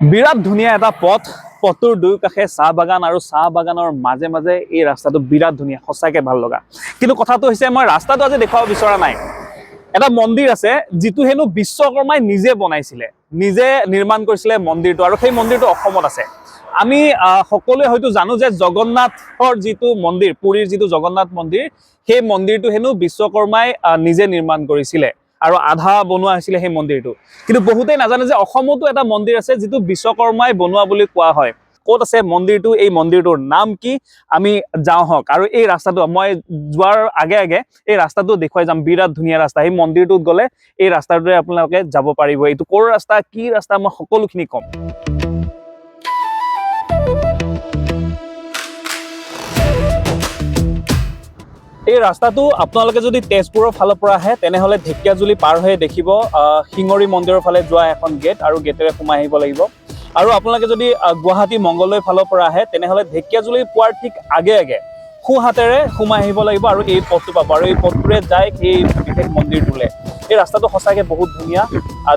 বিৰাট ধুনীয়া এটা পথ। পথটোৰ দুয়োকাষে চাহ বাগান আৰু চাহ বাগানৰ মাজে মাজে এই ৰাস্তাটো বিৰাট ধুনীয়া, সঁচাকে ভাল লগা। কিন্তু কথাটো হৈছে, মই ৰাস্তাটো আজি দেখুৱাব বিচৰা নাই। এটা মন্দিৰ আছে, যিটো হেনো বিশ্বকৰ্মাই নিজে বনাইছিলে, নিজে নিৰ্মাণ কৰিছিলে মন্দিৰটো আৰু সেই মন্দিৰটো অসমত আছে। আমি সকলোৱে হয়তো জানো যে জগন্নাথৰ যিটো মন্দিৰ, পুৰীৰ যিটো জগন্নাথ মন্দিৰ, সেই মন্দিৰটো হেনো বিশ্বকৰ্মাই নিজে নিৰ্মাণ কৰিছিলে আৰু আধা বনোৱা হৈছিলে সেই মন্দিৰটো। কিন্তু বহুতেই নাজানে যে অসমতো এটা মন্দিৰ আছে, যিটো বিশ্বকৰ্মাই বনোৱা বুলি কোৱা হয়। ক'ত আছে মন্দিৰটো, এই মন্দিৰটোৰ নাম কি, আমি যাওঁ হওক। আৰু এই ৰাস্তাটো মই যোৱাৰ আগে আগে এই ৰাস্তাটো দেখুৱাই যাম। বিৰাট ধুনীয়া ৰাস্তা। সেই মন্দিৰটোত গ'লে এই ৰাস্তাটোৰে আপোনালোকে যাব পাৰিব। এইটো ক'ৰ ৰাস্তা, কি ৰাস্তা, মই সকলোখিনি ক'ম। এই ৰাস্তাটো আপোনালোকে যদি তেজপুৰৰ ফালৰ পৰা আহে, তেনেহ'লে ঢেকীয়াজুলি পাৰ হৈ দেখিব শিঙৰি মন্দিৰৰ ফালে যোৱা এখন গেট আৰু গেটেৰে সোমাই আহিব লাগিব। আৰু আপোনালোকে যদি গুৱাহাটী মংগলদৈ ফালৰ পৰা আহে, তেনেহ'লে ঢেকীয়াজুলি পোৱাৰ ঠিক আগে আগে সোঁ হাতেৰে সোমাই আহিব লাগিব আৰু এই পথটো পাব আৰু এই পথটোৰে যায় সেই বিশেষ মন্দিৰটোলৈ। এই ৰাস্তাটো সঁচাকৈ বহুত ধুনীয়া।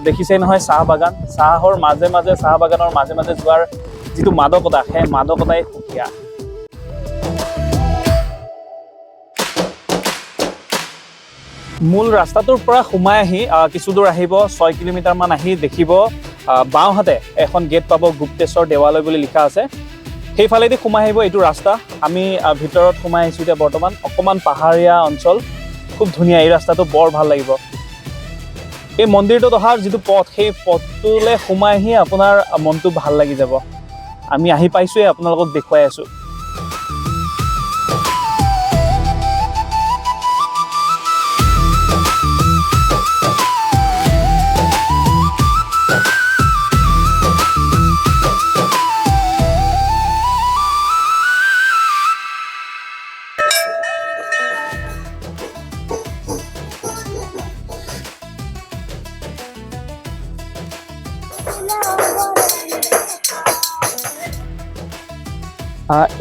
দেখিছেই নহয় চাহ বাগান, চাহৰ মাজে মাজে, চাহ বাগানৰ মাজে মাজে যোৱাৰ যিটো মাদকতা, সেই মাদকতাই সুকীয়া। মূল ৰাস্তাটোৰ পৰা সোমাই আহি কিছু দূৰ আহিব, 6 কিলোমিটাৰমান আহি দেখিব বাওঁহাতে এখন গেট পাব, গুপ্তেশ্বৰ দেৱালয় বুলি লিখা আছে। সেইফালেদি সোমাই আহিব। এইটো ৰাস্তা আমি ভিতৰত সোমাই আহিছোঁ এতিয়া বৰ্তমান। অকণমান পাহাৰীয়া অঞ্চল, খুব ধুনীয়া এই ৰাস্তাটো, বৰ ভাল লাগিব। এই মন্দিৰটোত অহাৰ যিটো পথ, সেই পথটোলৈ সোমাই আহি আপোনাৰ মনটো ভাল লাগি যাব। আমি আহি পাইছোঁৱেই, আপোনালোকক দেখুৱাই আছোঁ।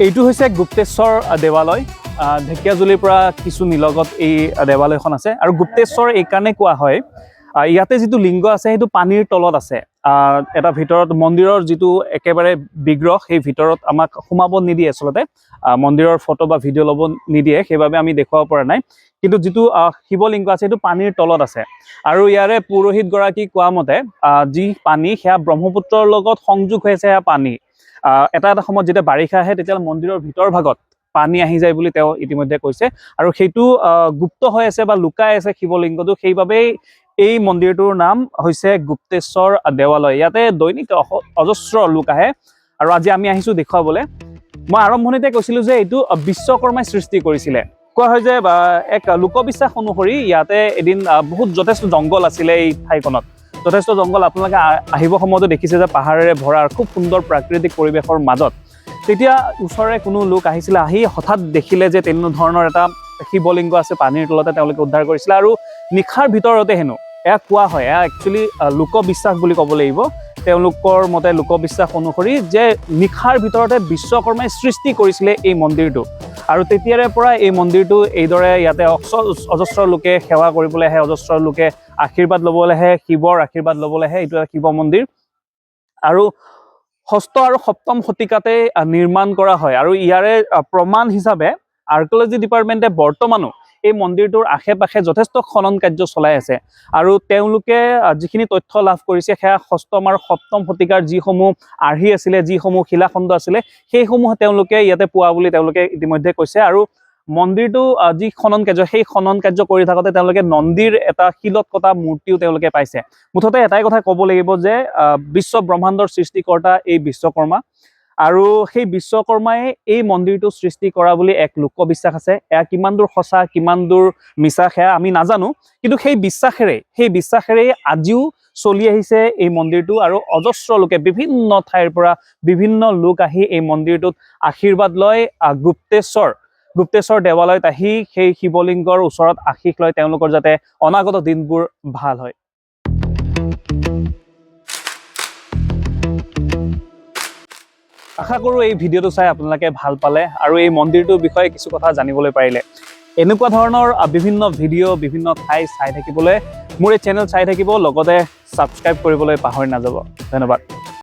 এইটো হৈছে গুপ্তেশ্বৰ দেৱালয়। ঢেকীয়াজুলিৰ পৰা কিছু নিলগত এই দেৱালয়খন আছে। আৰু গুপ্তেশ্বৰ এইকাৰণে কোৱা হয়, ইয়াতে যিটো লিংগ আছে, সেইটো পানীৰ তলত আছে। এটা ভিতৰত মন্দিৰৰ যিটো একেবাৰে বিগ্ৰহ, সেই ভিতৰত আমাক সোমাব নিদিয়ে। আচলতে মন্দিৰৰ ফটো বা ভিডিঅ' ল'ব নিদিয়ে, সেইবাবে আমি দেখুৱাব পৰা নাই। কিন্তু যিটো শিৱলিংগ আছে, সেইটো পানীৰ তলত আছে। আৰু ইয়াৰে পুৰোহিতগৰাকী কোৱা মতে যি পানী, সেয়া ব্ৰহ্মপুত্ৰৰ লগত সংযোগ হৈ আছে। সেয়া পানী এটা এটা সময়ত যেতিয়া বাৰিষা আহে, তেতিয়া মন্দিৰৰ ভিতৰ ভাগত পানী আহি যায় বুলি তেওঁ ইতিমধ্যে কৈছে। আৰু সেইটো গুপ্ত হৈ আছে বা লুকাই আছে শিৱলিংগটো, সেইবাবেই এই মন্দিৰটোৰ নাম হৈছে গুপ্তেশ্বৰ দেৱালয়। ইয়াতে দৈনিক অজস্ৰ লোক আহে আৰু আজি আমি আহিছোঁ দেখুৱাবলৈ। মই আৰম্ভণিতে কৈছিলোঁ যে এইটো বিশ্বকৰ্মাই সৃষ্টি কৰিছিলে। কোৱা হয় যে এক লোকবিশ্বাস অনুসৰি ইয়াতে এদিন বহুত যথেষ্ট জংঘল আছিলে। এই ঠাইখনত যথেষ্ট জংঘল। আপোনালোকে আহিব সময়তো দেখিছে যে পাহাৰেৰে ভৰা খুব সুন্দৰ প্ৰাকৃতিক পৰিৱেশৰ মাজত। তেতিয়া ওচৰৰে কোনো লোক আহিছিলে, আহি হঠাৎ দেখিলে যে তেনেধৰণৰ এটা শিৱলিংগ আছে পানীৰ তলতে। তেওঁলোকে উদ্ধাৰ কৰিছিলে আৰু নিশাৰ ভিতৰতে হেনো, এয়া কোৱা হয়, এয়া একচুৱেলি লোকবিশ্বাস বুলি ক'ব লাগিব, তেওঁলোকৰ মতে লোকবিশ্বাস অনুসৰি যে নিশাৰ ভিতৰতে বিশ্বকৰ্মাই সৃষ্টি কৰিছিলে এই মন্দিৰটো। আৰু তেতিয়াৰে পৰা এই মন্দিৰটো এইদৰে ইয়াতে অজস্ৰ লোকে সেৱা কৰিবলৈ আহে, অজস্ৰ লোকে আশীৰ্বাদ ল'বলৈ আহে, শিৱৰ আশীৰ্বাদ ল'বলৈ আহে। এইটো এটা শিৱ মন্দিৰ আৰু ষষ্ঠ আৰু সপ্তম শতিকাতে নিৰ্মাণ কৰা হয়। আৰু ইয়াৰে প্ৰমাণ হিচাপে আৰ্কিঅলজি ডিপাৰ্টমেণ্টে বৰ্তমানো এই মন্দিৰটোৰ আশে পাশে যথেষ্ট খনন কাৰ্য চলাই আছে। আৰু তেওঁলোকে যিখিনি তথ্য লাভ কৰিছে, সেয়া ষষ্ঠম আৰু সপ্তম শতিকাৰ যিসমূহ আৰ্হি আছিলে, যিসমূহ শিলাখণ্ড আছিলে, সেইসমূহ তেওঁলোকে ইয়াতে পোৱা বুলি তেওঁলোকে ইতিমধ্যে কৈছে। আৰু মন্দিৰটো যি খনন কাৰ্য, সেই খনন কাৰ্য কৰি থাকোঁতে তেওঁলোকে নন্দীৰ এটা শিলত কটা মূৰ্তিও তেওঁলোকে পাইছে। মুঠতে এটাই কথা ক'ব লাগিব যে বিশ্ব ব্ৰহ্মাণ্ডৰ সৃষ্টিকৰ্তা এই বিশ্বকৰ্মা আৰু সেই বিশ্বকৰ্মাই এই মন্দিৰটো সৃষ্টি কৰা বুলি এক লোকবিশ্বাস আছে। এয়া কিমান দূৰ সঁচা, কিমান দূৰ মিছা, সেয়া আমি নাজানো। কিন্তু সেই বিশ্বাসেৰেই আজিও চলি আহিছে এই মন্দিৰটো। আৰু অজস্ৰ লোকে, বিভিন্ন ঠাইৰ পৰা বিভিন্ন লোক আহি এই মন্দিৰটোত আশীৰ্বাদ লয়। গুপ্তেশ্বৰ দেৱালয়ত আহি সেই শিৱলিংগৰ ওচৰত আশীষ লয়, তেওঁলোকৰ যাতে অনাগত দিনবোৰ ভাল হয়। আশা কৰোঁ এই ভিডিঅ'টো চাই আপোনালোকে ভাল পালে আৰু এই মন্দিৰটোৰ বিষয়ে কিছু কথা জানিবলৈ পাৰিলে। এনেকুৱা ধৰণৰ বিভিন্ন ভিডিঅ', বিভিন্ন ঠাই চাই থাকিবলৈ মোৰ এই চেনেল চাই থাকিব, লগতে ছাবস্ক্ৰাইব কৰিবলৈ পাহৰি নাযাব। ধন্যবাদ।